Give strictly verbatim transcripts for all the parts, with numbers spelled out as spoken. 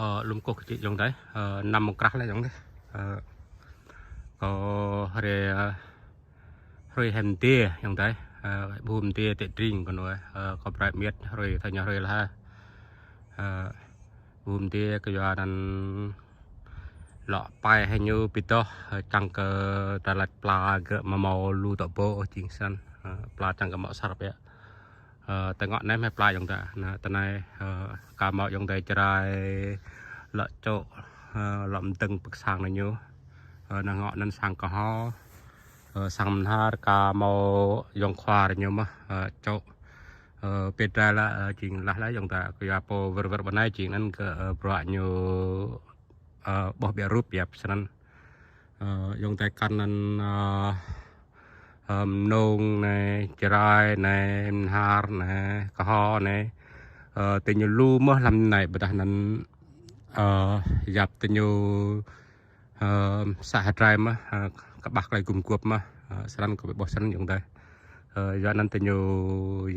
Ơ, lŭm kôh kơ ti ayŏng adei, ơ, năm mông krah leh ayŏng adei. Ơ, kâo hriê, ơ, hruê hĕ mdiê ayŏng adei, ơ, ƀu mdiê ti dring kơ nui, ơ, kâo brei miêt hruê, thâo ñu hruê leh. Ơ, ƀu mdiê kyua anăn lŏ pai hĕ ñu bi doh, ơ, čiăng kơ ta lač pla gơ̆ amâo mâo lu tŏ ƀô̆ ôh jing snăn, ơ, pla čiăng kơ mâo asăr biă. Ơ, ti ngŏ anei hmei pla ayŏng adei. Anăn, ti anei, ơ, ka mâo ayŏng adei Jrai lŏ čŏ, ơ, lŏ mdơ̆ng pơk sang anăn ñu. Ơ, anăn ngŏ anăn sang Kơho. Ơ, sang Mnhar ka mâo ayŏng khua ñu mơh, ơ, čŏ. Ơ, pĭt dra leh, ơ, jing leh leh ayŏng adei kyua pô wơr wơr ƀơ anei jing anăn kơ, ơ, bruă ñu, ơ, ƀuh biă rup yap snăn. Ơ, ayŏng adei kăn anăn, ơ, ơ, Mnông anei, Jrai anei, Mnhar anei, Kơho anei. Ơ, ti ñu lu mơh hlăm anei ƀiădah anăn, ơ, yap ti ñu, ơ, sa hđrai mơh, ơ, kƀah klei gum guôp mơh, ơ, snăn kâo bi ƀuh snăn ayŏng adei. Ơ, yua anăn ti ñu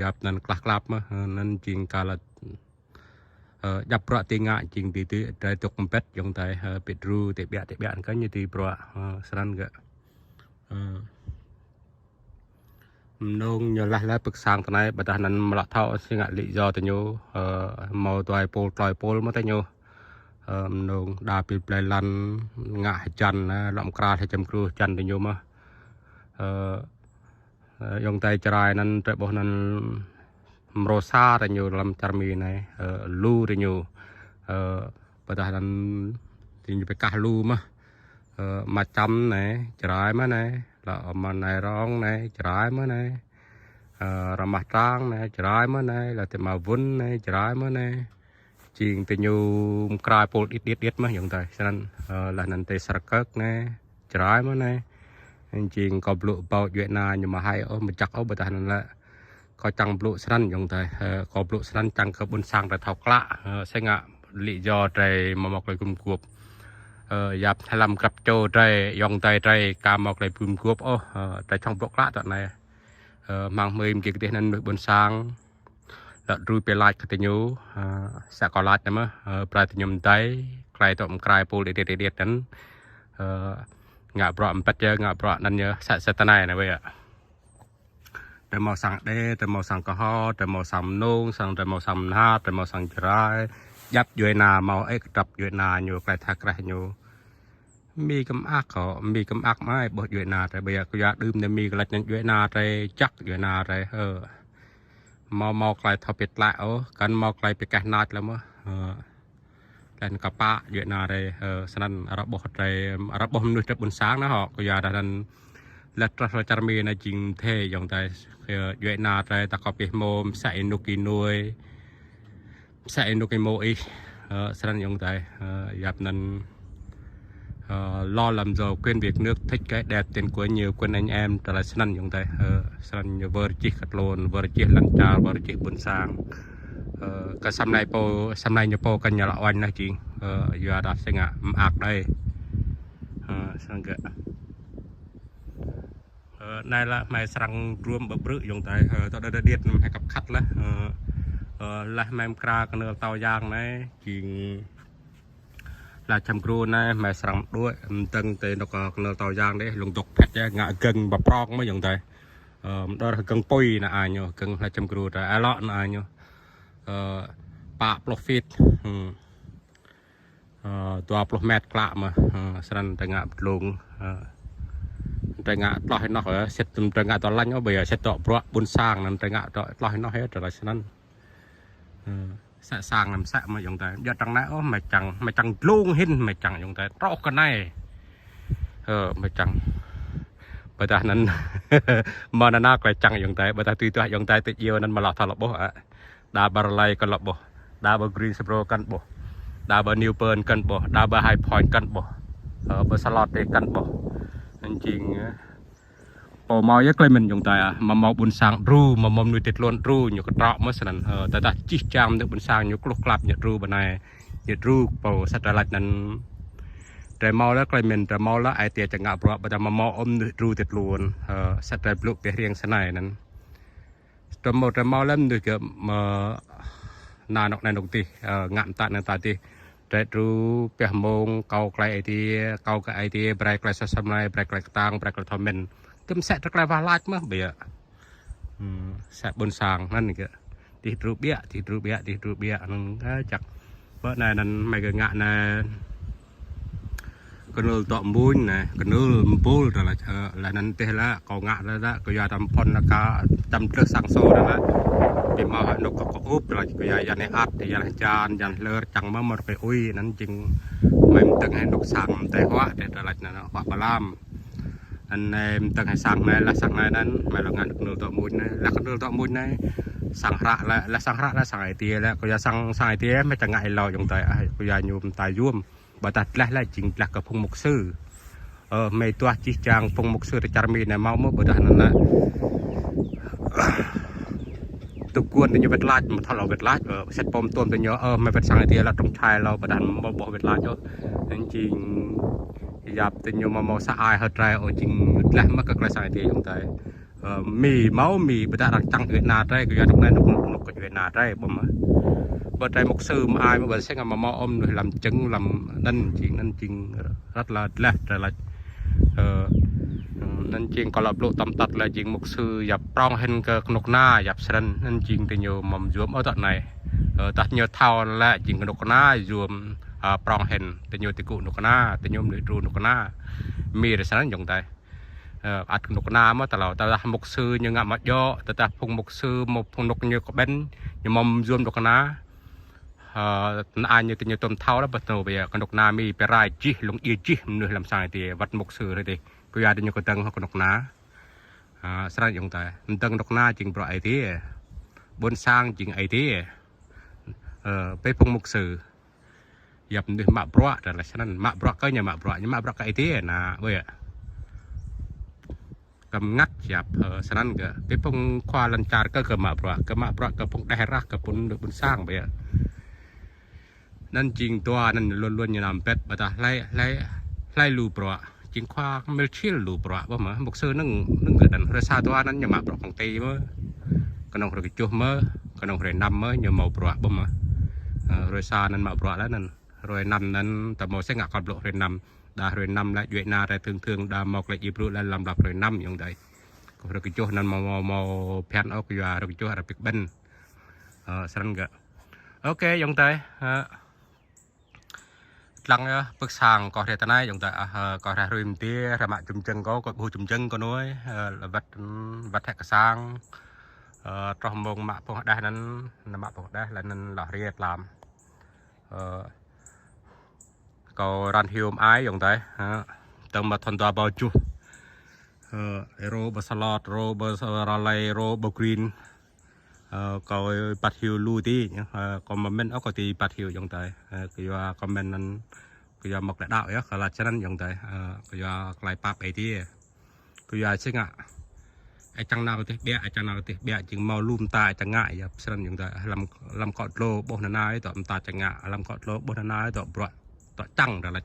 yap anăn klah klap mơh, ơ, anăn jing ka leh ơ, djăp bruă ti ngă jing ti ti, drei dôk mbĭt ayŏng adei, ơ, bi đru ti biă ti biă kơ ñu ti bruă, ơ, snăn gơ̆. Ơ, Mnông ñu leh leh pơk sang ti anei, ƀiădah anăn amâo lŏ thâo si ngă lý do ti ñu, ơ, mâo dua êpul, tlâo êpul mơh ti ñu. Ơ, Mnông đa bi blei lăn, ngă hjăn, ơ, lŏ mkra leh čăm kru hjăn ti ñu mơh. Ơ, Ơ, ayŏng adei Jrai anăn drei ƀuh anăn mrô sa ti ñu hlăm čar Mi anei, ơ, lu ti ñu. Ơ, ƀiădah anăn ti ñu bi kah lu mơh. Ơ, Mčăm anei, Jrai mơh anei, lŏ Mnai Rong anei, Jrai mơh anei. Ơ, Rmah Trang anei, Jrai mơh anei, lŏ ti Mawun anei, Jrai mơh anei. Jing ti ñu mkra êpul điêt điêt điêt mơh ayŏng adei. Snăn, ơ, leh anăn ti Srkơk anei, Jrai mơh anei. Jing kâo blŭ ƀâo djuê ana ñu amâo hai ôh, amâo jăk ôh, ƀiădah anăn lĕ kâo čiăng blŭ snăn ayŏng adei. Ơ, kâo blŭ snăn čiăng kơ ƀuôn sang drei thâo klă, ơ, si ngă lý do drei amâo mâo klei gum guôp. Ơ, yap hlăm grăp čô drei, ayŏng adei drei ka mâo klei gum guôp ôh, ơ, drei čiăng blŭ klă tơ anei. Ơ, hmăng hmưi mgi kdih anăn mnuih ƀuôn sang lŏ đru bi lač kơ ti ñu, ơ, sa kâo lač anei mơh, ơ, brei ti ñu mdei, klei tŏ mkra êpul điêt điêt điêt anăn, ơ, ngă bruă mbĭt yơh, ngă bruă anăn yơh, sa, sa ti anei anei wĕ. Drei mâo sang Êđê, drei mâo sang Kơho, drei mâo sang Mnông, sang, drei mâo sang Mnhar, drei mâo sang Jrai. Djăp djuê ana mâo, ơ, kdrăp djuê ana ñu, klei tha kreh ñu. Mi kăm ak kâo, mi kăm ak mơh, ƀuh djuê ana drei, ƀiădah kyua đưm anei mi kơ lač anăn djuê ana drei, jăk djuê ana drei, ơ. Amâo mâo klei thâo bi tlă ôh, kăn mâo klei bi keh nač leh mơh, ơ. Leh anăn kpă djuê ana drei, ơ, snăn arăng ƀuh drei, arăng ƀuh mnuih drei ƀuôn sang anăn hŏ, kyua dah anăn leh truh leh čar Mi anei jing mdê ayŏng adei, ơ, djuê ana drei ta kâo bi hmô, msĕ ênuk ênuê. Msĕ ênuk êmô ih, ơ, snăn ayŏng adei, ơ, yap anăn, ơ, lo làm giàu quên việc nước, thích cái đẹp tiền của nhiều, quên anh em, tơlơi snăn ayŏng adei, ơ, snăn ñu wơr jih kơ tluôn, wơr jih lăn čar, wơr jih ƀuôn sang. Ơ, kơ sa mnai pô, sa mnai ñu pô kăn ñu lŏ uêñ nah jing, ơ, yua dah si ngă mơak đei. Ơ, snăn gơ̆. Ơ, anei lĕ hmei srăng druôm ƀă brư̆ ayŏng adei. Ơ, tơ đa đa điêt hmei kăp khăt leh. Ơ, ơ, leh hmei mkra knơl Tâo Yang anei, jing leh čăm kru anei hmei srăng đuĕ mdơ̆ng ti anôk, ơ, knơl Tâo Yang dih, lŏ dôk phet yơh, ngă gơ̆ng ƀă prŏng mơh ayŏng adei. Ơ, mđơr gơ̆ng pui anăn ñu, gơ̆ng leh čăm kru ta, ơ, lŏ anăn ñu. Ơ, pă pluh feet. Hmm. Ơ, dua pluh met klă mơh, ơ, snăn drei ngă dlông, ơ, drei ngă tloh ênoh, ơ, sĭt drei ngă dŏ lañ, ơ, ƀiădah sĭt dŏ bruă ƀuôn sang anăn drei ngă dŏ tloh ênoh, ơ, drei lač snăn. Ơ, msĕ sang anăn msĕ mơh ayŏng adei. Djŏ trăng anei, ơ, hmei čiăng, hmei čiăng dlông hĭn, hmei čiăng ayŏng adei. Truh kơ anei. Ơ, hmei čiăng. Ƀiădah anăn, mơ̆ng anăn klei čiăng ayŏng adei, ƀiădah tui duah ayŏng adei ti djiêu anăn amâo lŏ thâo lŏ ƀuh, ơ. Đa ƀă Raleigh kăn lŏ ƀuh, đa ƀă Greensboro kăn ƀuh, đa ƀă New Bern kăn ƀuh, đa ƀă High Point kăn ƀuh, ơ, ƀă Charlotte kăn ƀuh. Anăn jing, ơ, pô mâo yơh klei mĭn ayŏng adei, ơ, amâo mâo ƀuôn sang đru, amâo mâo mnuih ti tluôn đru, ñu ktrŏ mơh snăn, ơ, tơdah jih jang mnuih ƀuôn sang ñu kluh klap ñu đru ƀă anei, ñu đru pô sa drei lač anăn. Drei mâo leh klei mĭn, drei mâo leh ai tiê čiăng ngă bruă, ƀiădah amâo mâo ôh mnuih đru ti tluôn, ơ, sa drei blŭ bi hriêng snei anăn. Drei mâo, drei mâo leh mnuih gơ̆, ơ, nao anôk anei anôk dih, ơ, ngă mta anei mta dih. Drei đru pioh mông kâo klei Aê Diê, kâo kơ Aê Diê, brei klei soh sơmlei, brei klei ktang, brei klei thâo mĭn. Kơ msĕ drei klei wah lač mơh ƀiă. Hmm, msĕ ƀuôn sang anăn kơ. Dih đru ƀiă, dih đru ƀiă, dih đru ƀiă, anăn, ơ, jăk. Bơ anei anăn hmei kơ ngă anei. Knưl dŏ mmuñ anei, knưl mpul dah lač, ơ, leh anăn dih lĕ, kâo ngă leh lĕ, kyua đăm phŭn lĕ ka, čăm dleh sang sô dah lĕ. Bi mâo hĕ anôk kơ kơ ŭp dah lač, kyua yan êat, yan hjan, yan hlơr, čiăng mâo mâo kơ ui, anăn jing hmei mdơ̆ng hĕ anôk sang mdei huă, dih dah lač anăn huă Ba Lam. Anăn hmei mdơ̆ng hĕ sang anei, leh sang anei anăn, hmei lŏ ngă knưl dŏ mmuñ anei, leh knưl dŏ mmuñ anei, sang hră lĕ, leh sang hră lĕ, sang Aê Diê lĕ, kyua sang, sang Aê Diê, hmei čiăng ngă êlâo ayŏng adei, ah, kyua ñu mta yuôm. Ƀiădah dleh lĕ jing dleh kơ phung mục sư. Ơ, hmei duah jih jang phung mục sư ti čar Mi anei mâo mơh ƀiădah anăn lĕ. Tơ kuôn diñu wĭt lač, mthâo lŏ wĭt lač, ơ, sĭt pô tuôm diñu, ơ, hmei wĭt sang Aê Diê lŏ trông čhai lŏ ƀiădah mâo ƀuh wĭt lač ôh. Anăn jing yap diñu mâo mâo sa ai hơdrei, ơ, jing dleh mơh kơ klei sang Aê Diê ayŏng adei. Ơ, Mi mâo Mi, ƀiădah arăng čiăng djuê ana drei, kyua anôk anei anôk, anôk, anôk kơ djuê ana drei, ƀuh mơh. Ƀiădah drei mục sư mơh ai mơh, ƀiădah sĭt ngă mâo mâo mnuih hlăm jơ̆ng, hlăm anăn jing, anăn jing rất là dleh drei lač. Ơ, anăn jing kâo lŏ blŭ tăm tăt lĕ jing mục sư yap prŏng hĭn kơ knŭk kna, yap snăn, anăn jing diñu mâo yuôm ôh dŏ anei. Ơ, tơdah ñu thâo lĕ jing knŭk kna yuôm, ơ, prŏng hĭn, diñu ti gŭ knŭk kna, diñu mnuih đru knŭk kna. Mi dah snăn ayŏng adei. Ơ, ăt knŭk kna mơh tơlâo, tơdah mục sư ñu ngă mă djŏ, tơdah phung mục sư mâo phung anôk ñu kƀĭn, ñu mâo yuôm knŭk kna. Ơ, anăn ñu ti ñu tuôm thâo leh, ƀiădah ƀiă, knŭk kna Mi bi rai jih, lŏ djiê jih mnuih hlăm sang Aê Diê, wăt mục sư hrei dih. Kyua diñu kdơ̆ng hŏng knŭk kna. Ơ, snăn ayŏng adei, mdơ̆ng knŭk kna jing bruă Aê Diê. Ƀuôn sang jing Aê Diê. Ơ, bi phung mục sư. Yap mnuih mă bruă, dah lĕ snăn, mă bruă kơ ñu mă bruă, ñu mă bruă kơ Aê Diê, anăn, ƀiă. Kơ mngăt yap, ơ, snăn kơ. Bi phung khua lăn čar kơ, kơ mă bruă, kơ mă bruă kơ phung đeh rah, kơ phung ƀuôn sang, ƀiă. Anăn jing dua, anăn luôn luôn ñu nao mbĭt, ƀiădah hlei, hlei, hlei lu bruă. Jing khua mil čil lu bruă, ƀuh mơh, mục sư anăn, anăn kơ anăn, hruê sa dua anăn ñu mă bruă công ty mơh. Knŏng hruê kjuh mơh, knŏng hruê năm mơh, ñu mâo bruă, ƀuh mơh. Ơ, hruê sa anăn mă bruă leh anăn. Hruê năm anăn, ta mâo sĭt ngă kâo blŭ hruê năm. Đa hruê năm lĕ djuê ana drei thường thường đa mâo klei djiê brŭ leh hlăm hlăm hruê năm ayŏng adei. Kơ hruê kjuh anăn mâo, mâo, mâo phiăn ôh kyua hruê kjuh arăng bi kƀĭn. Ơ, snăn kơ. Ok, ayŏng adei, ơ. Dlăng yơh, pưk sang kâo hriê tinei, ayŏng adei, ah, ơ, kâo hriê hruê mdiê, hriê mă jŭm jơ̆ng kâo, kâo ƀuh jŭm jơ̆ng kâo nuê, ơ, wăt, wăt hĕ kơ sang, ơ, troh mông mă phung hđeh anăn, anăn mă phung hđeh, leh anăn lŏ hriê tlam. Ơ, kâo răn hiu mơai, ayŏng adei, ơ, tơ̆ng mă thŭn dua êbâo kjuh. Ơ, rô ƀơ salot, rô ƀơ sa-, ralei, rô ƀơ green. Ơ, kâo êbat hiu lu ti, ơ, kâo mă mĭn ôh kâo ti êbat hiu ayŏng adei. Ơ, kyua kâo mĭn anăn, kyua mâo klei đăo yơh, kâo lač snăn ayŏng adei. Ơ, kyua klei pap Aê Diê. Kyua sĭt ngă. Ơ, čiăng nao dih ƀiă, ơ, čiăng nao dih ƀiă, jing mâo lu mta ơ, čiăng ngă, yap snăn ayŏng adei. Hlăm, hlăm kŏ dlô ƀuh nanao, ơ, dŏ mta čiăng ngă. Hlăm kŏ dlô ƀuh nanao, ơ, dŏ bruă, dŏ čiăng dah lač.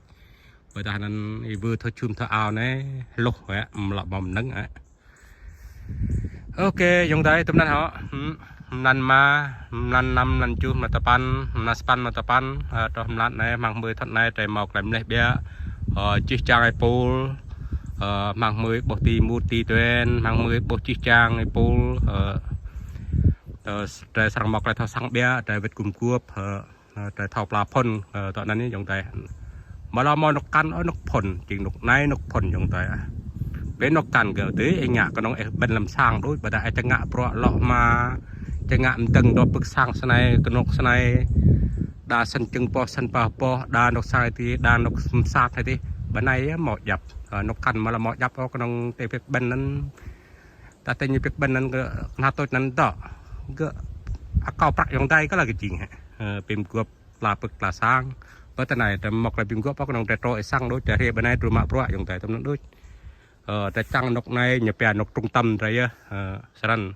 Ƀiădah anăn ih wơ thâo čhum thâo ao anei, hluh, ơ, mlŏ mâo mnơ̆ng, ơ. Ok, ayŏng adei, tŭm anăn hŏ. Hmm, mlan êma, mlan năm, mlan kjuh, mlan dua păn, mlan sa păn, mlan dua păn, ơ, troh mlan anei, hmăng hmưi thŭn anei, drei mâo klei mlih ƀiă. Ơ, jih jang êpul, ơ, hmăng hmưi ƀuh ti mŭt ti tuen, hmăng hmưi ƀuh jih jang êpul, ơ, ơ, drei srăng mâo klei thâo săng ƀiă, drei wĭt gum guôp, ơ, Ơ, drei thâo pla phŭn, ơ, dŏ anăn ayŏng adei. Mâo lŏ mâo anôk kăn, ơ, anôk phŭn, jing anôk anei anôk phŭn ayŏng adei, ah. Bi anôk kăn kơ ti, ih ngă knŏng ih ƀĭn hlăm sang đuč, ƀiădah ih čiăng ngă bruă lŏ hma, čiăng ngă mdơ̆ng dŏ pưk sang snei, knŏng snei. Đa snăn jơ̆ng boh, snăn boh boh, đa anôk sang ti, đa anôk msat ti. Bi anei yơh mâo djăp, ơ, anôk kăn mâo lŏ mâo djăp, ơ, knŏng ti pĭk ƀĭn anăn. Ta ti ñu pĭk ƀĭn anăn kơ knhal tuč anăn dŏ. Kơ akâo prăk ayŏng adei kơ lŏ kơ jing hĕ. Ơ, bi mguôp tla pưk tla sang. Ƀiădah anei, drei mâo klei bi mguôp ôh knŏng drei trô ih sang đuč, drei hriê bi anei drei mă bruă ayŏng adei tŭm anăn đuč. Ơ, drei čiăng anôk anei ñu pia anôk trung tâm drei yơh. Ơ, snăn.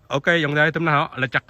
Ok, ayŏng adei tŭm anăn hŏ, lač jăk.